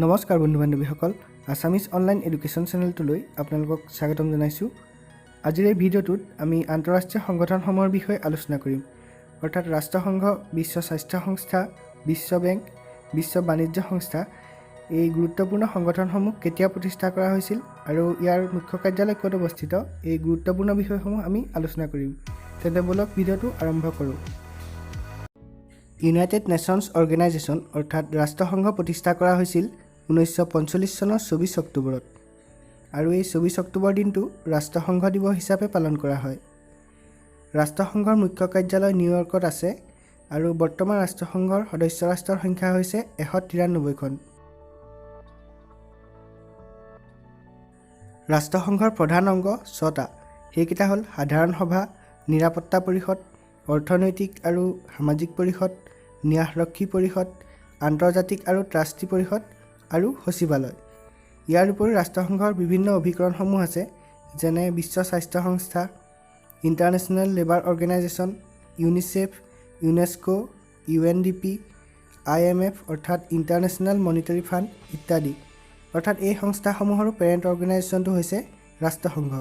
নমস্কাৰ বন্ধু বান্ধৱীসকল, Assamese online education চেনেলটোলৈ আপোনালোকক স্বাগতম জনাইছোঁ। আজিৰ এই ভিডিঅ'টোত আমি আন্তঃৰাষ্ট্ৰীয় সংগঠনসমূহৰ বিষয়ে আলোচনা কৰিম, অৰ্থাৎ ৰাষ্ট্ৰসংঘ, বিশ্ব স্বাস্থ্য সংস্থা, বিশ্ব বেংক, বিশ্ব বাণিজ্য সংস্থা, এই গুৰুত্বপূৰ্ণ সংগঠনসমূহ কেতিয়া প্ৰতিষ্ঠা কৰা হৈছিল আৰু ইয়াৰ মুখ্য কাৰ্যালয় ক'ত অৱস্থিত, এই গুৰুত্বপূৰ্ণ বিষয়সমূহ আমি আলোচনা কৰিম। তেন্তে ব'লক, ভিডিঅ'টো আৰম্ভ কৰোঁ। ইউনাইটেড নেশ্যনছ অৰ্গেনাইজেশ্যন অৰ্থাৎ ৰাষ্ট্ৰসংঘ প্ৰতিষ্ঠা কৰা হৈছিল 1945 চনৰ 24 অক্টোবৰত আৰু এই 24 অক্টোবৰ দিনটো ৰাষ্ট্ৰসংঘ দিৱস হিচাপে পালন কৰা হয়। ৰাষ্ট্ৰসংঘৰ মুখ্য কাৰ্যালয় নিউয়ৰ্কত আছে আৰু বৰ্তমান ৰাষ্ট্ৰসংঘৰ সদস্য ৰাষ্ট্ৰৰ সংখ্যা হৈছে 193খন। ৰাষ্ট্ৰসংঘৰ প্ৰধান অংগ ছটা। সেইকেইটা হ'ল সাধাৰণ সভা, নিৰাপত্তা পৰিষদ, অৰ্থনৈতিক আৰু সামাজিক পৰিষদ, ন্যাসৰক্ষী পৰিষদ, আন্তৰ্জাতিক আৰু ট্ৰাষ্টি পৰিষদ আৰু সচিবালয়। ইয়াৰ উপৰি ৰাষ্ট্ৰসংঘৰ বিভিন্ন অভিকৰণসমূহ আছে, যেনে বিশ্ব স্বাস্থ্য সংস্থা, international labour organisation, UNICEF, UNESCO, UNDP, IMF অৰ্থাৎ ইণ্টাৰনেশ্যনেল মনিটৰী ফাণ্ড ইত্যাদি। অৰ্থাৎ এই সংস্থাসমূহৰো পেৰেণ্ট অৰ্গেনাইজেশ্যনটো হৈছে ৰাষ্ট্ৰসংঘ।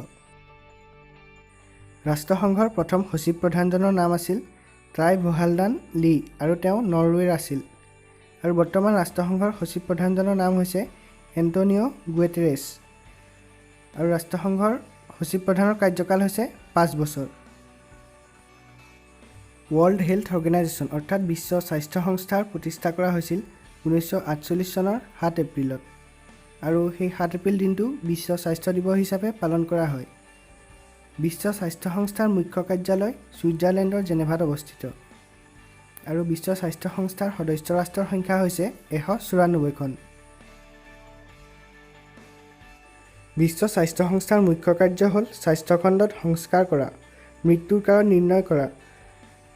ৰাষ্ট্ৰসংঘৰ প্ৰথম সচিব প্ৰধানজনৰ নাম আছিল ট্ৰাইভ হালডান লি আৰু তেওঁ নৰৱেৰ আছিল। আৰু বৰ্তমান ৰাষ্ট্ৰসংঘৰ সচিব প্ৰধানজনৰ নাম হৈছে এণ্টনিঅ' গুৱেটেৰেছ আৰু ৰাষ্ট্ৰসংঘৰ সচিব প্ৰধানৰ কাৰ্যকাল হৈছে 5 বছৰ। ৱৰ্ল্ড হেল্থ অৰ্গেনাইজেশ্যন অৰ্থাৎ বিশ্ব স্বাস্থ্য সংস্থাৰ প্ৰতিষ্ঠা কৰা হৈছিল 1948 চনৰ 7 এপ্ৰিলত আৰু সেই 7 এপ্ৰিল দিনটো বিশ্ব স্বাস্থ্য দিৱস হিচাপে পালন কৰা হয়। বিশ্ব স্বাস্থ্য সংস্থাৰ মুখ্য কাৰ্যালয় ছুইজাৰলেণ্ডৰ জেনেভাত অৱস্থিত আৰু বিশ্ব স্বাস্থ্য সংস্থাৰ সদস্য ৰাষ্ট্ৰৰ সংখ্যা হৈছে 194খন। বিশ্ব স্বাস্থ্য সংস্থাৰ মুখ্য কাৰ্য হ'ল স্বাস্থ্যখণ্ডত সংস্কাৰ কৰা, মৃত্যুৰ কাৰণ নিৰ্ণয় কৰা,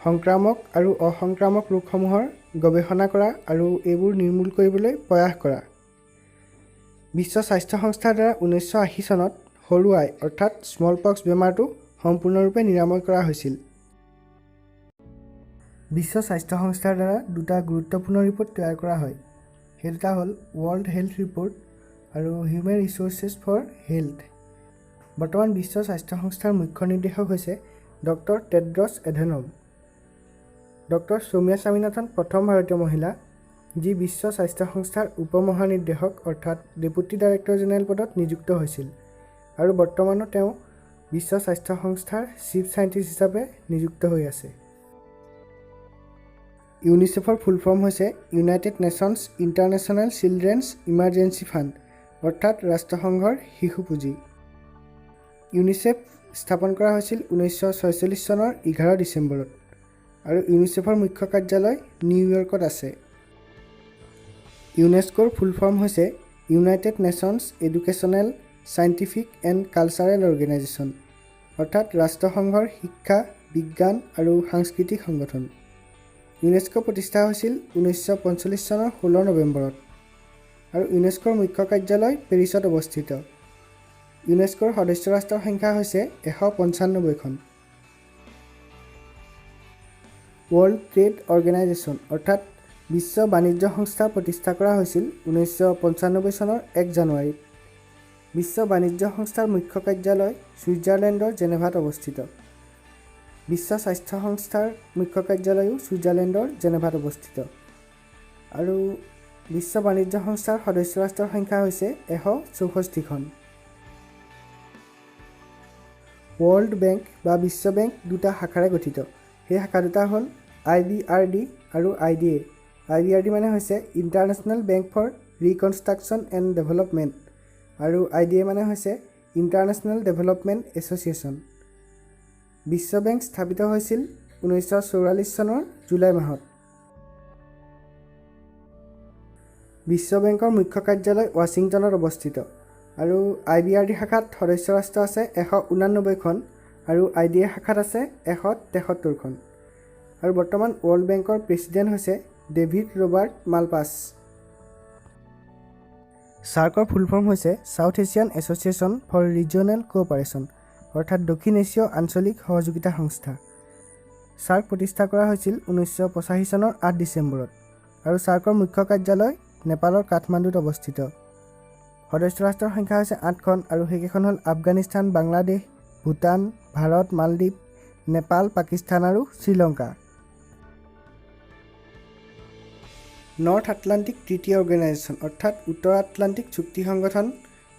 সংক্ৰামক আৰু অসংক্ৰামক ৰোগসমূহৰ গৱেষণা কৰা আৰু এইবোৰ নিৰ্মূল কৰিবলৈ প্ৰয়াস কৰা। বিশ্ব স্বাস্থ্য সংস্থাৰ দ্বাৰা 1980 চনত সৰু আই অৰ্থাৎ স্মল পক্স বেমাৰটো সম্পূৰ্ণৰূপে নিৰাময় কৰা হৈছিল। বিশ্ব স্বাস্থ্য সংস্থাৰ দ্বাৰা দুটা গুৰুত্বপূৰ্ণ ৰিপৰ্ট তৈয়াৰ কৰা হয়। সেই দুটা হ'ল ৱৰ্ল্ড হেল্থ ৰিপৰ্ট আৰু হিউমেন ৰিচ'ৰ্চেছ ফৰ হেল্থ। বৰ্তমান বিশ্ব স্বাস্থ্য সংস্থাৰ মুখ্য নিৰ্দেশক হৈছে doctor Tedros Adhanom. Doctor Soumya Swaminathan প্ৰথম ভাৰতীয় মহিলা, যি বিশ্ব স্বাস্থ্য সংস্থাৰ উপ মহানিৰ্দেশক অৰ্থাৎ ডেপুটি ডাইৰেক্টৰ জেনেৰেল পদত নিযুক্ত হৈছিল আৰু বৰ্তমানো তেওঁ বিশ্ব স্বাস্থ্য সংস্থাৰ চিফ চাইণ্টিষ্ট হিচাপে নিযুক্ত হৈ আছে। ইউনিচেফৰ ফুল ফৰ্ম হৈছে United Nations International Children's Emergency Fund অৰ্থাৎ ৰাষ্ট্ৰসংঘৰ শিশু পুঁজি। ইউনিচেফ স্থাপন কৰা হৈছিল 1946 চনৰ 11 ডিচেম্বৰত আৰু ইউনিচেফৰ মুখ্য কাৰ্যালয় নিউয়ৰ্কত আছে। ইউনেস্কোৰ ফুল ফৰ্ম হৈছে United Nations Educational, Scientific and Cultural Organization অৰ্থাৎ ৰাষ্ট্ৰসংঘৰ শিক্ষা, বিজ্ঞান আৰু সাংস্কৃতিক সংগঠন। ইউনেস্কো প্ৰতিষ্ঠা হৈছিল 1945 চনৰ 16 নৱেম্বৰত আৰু ইউনেস্কোৰ মুখ্য কাৰ্যালয় পেৰিছত অৱস্থিত। ইউনেস্কোৰ সদস্য ৰাষ্ট্ৰৰ সংখ্যা হৈছে 195খন। ৱৰ্ল্ড ট্ৰেড অৰ্গেনাইজেশ্যন অৰ্থাৎ বিশ্ব বাণিজ্য সংস্থা প্ৰতিষ্ঠা কৰা হৈছিল 1995 চনৰ 1 জানুৱাৰীত। বিশ্ব বাণিজ্য সংস্থাৰ মুখ্য কাৰ্যালয় ছুইজাৰলেণ্ডৰ জেনেভাত অৱস্থিত। বিশ্ব স্বাস্থ্য সংস্থাৰ মুখ্য কাৰ্যালয়ো ছুইজাৰলেণ্ডৰ জেনেভাত অৱস্থিত আৰু বিশ্ব বাণিজ্য সংস্থাৰ সদস্য ৰাষ্ট্ৰৰ সংখ্যা হৈছে 164খন। ৱৰ্ল্ড বেংক বা বিশ্ব বেংক দুটা শাখাৰে গঠিত। সেই শাখা দুটা হ'ল আইবিআৰডি আৰু আইডিএ। আইবিআৰডি মানে হৈছে International Bank for Reconstruction and Development আৰু আইডিএ মানে হৈছে ইণ্টাৰনেশ্যনেল ডেভেলপমেণ্ট এছ'চিয়েশ্যন। বিশ্ব বেংক স্থাপিত হৈছিল 1944 চনৰ জুলাই মাহত। বিশ্ব বেংকৰ মুখ্য কাৰ্যালয় ৱাশ্বিংটনত অৱস্থিত আৰু আইবিআৰডি শাখাত সদস্য ৰাষ্ট্ৰ আছে 189খন আৰু আইডিএ শাখাত আছে 173খন। আৰু বৰ্তমান ৱৰ্ল্ড বেংকৰ প্ৰেছিডেণ্ট হৈছে ডেভিড ৰবাৰ্ট মালপাছ। ছাৰ্কৰ ফুল ফৰ্ম হৈছে South Asian Association for Regional Cooperation অৰ্থাৎ দক্ষিণ এছীয় আঞ্চলিক সহযোগিতা সংস্থা। ছাৰ্ক প্ৰতিষ্ঠা কৰা হৈছিল 1985 চনৰ 8 ডিচেম্বৰত আৰু ছাৰ্কৰ মুখ্য কাৰ্যালয় নেপালৰ কাঠমাণ্ডুত অৱস্থিত। সদস্য ৰাষ্ট্ৰৰ সংখ্যা হৈছে আঠখন আৰু সেইকেইখন হ'ল আফগানিস্তান, বাংলাদেশ, ভূটান, ভাৰত, মালদ্বীপ, নেপাল, পাকিস্তান আৰু Sri Lanka. North Atlantic treaty organisation অৰ্থাৎ উত্তৰ আটলাণ্টিক চুক্তি সংগঠন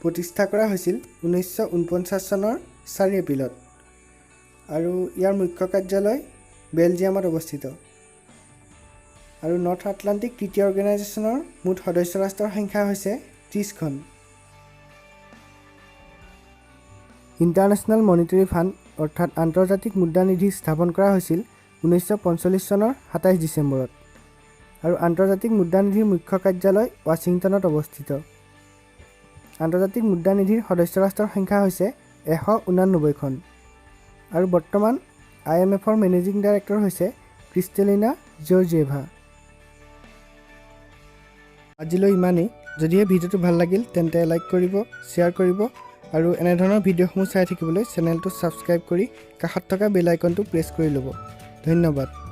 প্ৰতিষ্ঠা কৰা হৈছিল 1949 চনৰ 4 এপ্ৰিলত আৰু ইয়াৰ মুখ্য কাৰ্যালয় বেলজিয়ামত অৱস্থিত। আৰু নৰ্থ আটলাণ্টিক ট্ৰিটি অৰ্গেনাইজেশ্যনৰ মুঠ সদস্য ৰাষ্ট্ৰৰ সংখ্যা হৈছে 30খন। ইণ্টাৰনেশ্যনেল মনিটেৰী ফাণ্ড অৰ্থাৎ আন্তৰ্জাতিক মুদ্ৰানিধি স্থাপন কৰা হৈছিল 1945 চনৰ 27 ডিচেম্বৰত আৰু আন্তৰ্জাতিক মুদ্ৰানিধিৰ মুখ্য কাৰ্যালয় ৱাশ্বিংটনত অৱস্থিত। আন্তৰ্জাতিক মুদ্ৰানিধিৰ সদস্য ৰাষ্ট্ৰৰ সংখ্যা হৈছে 189খন আৰু বৰ্তমান আইএমএফৰ মেনেজিং ডাইৰেক্টৰ হৈছে ক্ৰিষ্টেলিনা জৰ্জিয়েভা। আজিলৈ ইমানেই। যদিহে ভিডিঅ'টো ভাল লাগিল, তেন্তে লাইক কৰিব, শ্বেয়াৰ কৰিব আৰু এনেধৰণৰ ভিডিঅ'সমূহ চাই থাকিবলৈ চেনেলটো ছাবস্ক্ৰাইব কৰি কাষত থকা বেল আইকনটো প্ৰেছ কৰি ল'ব। ধন্যবাদ।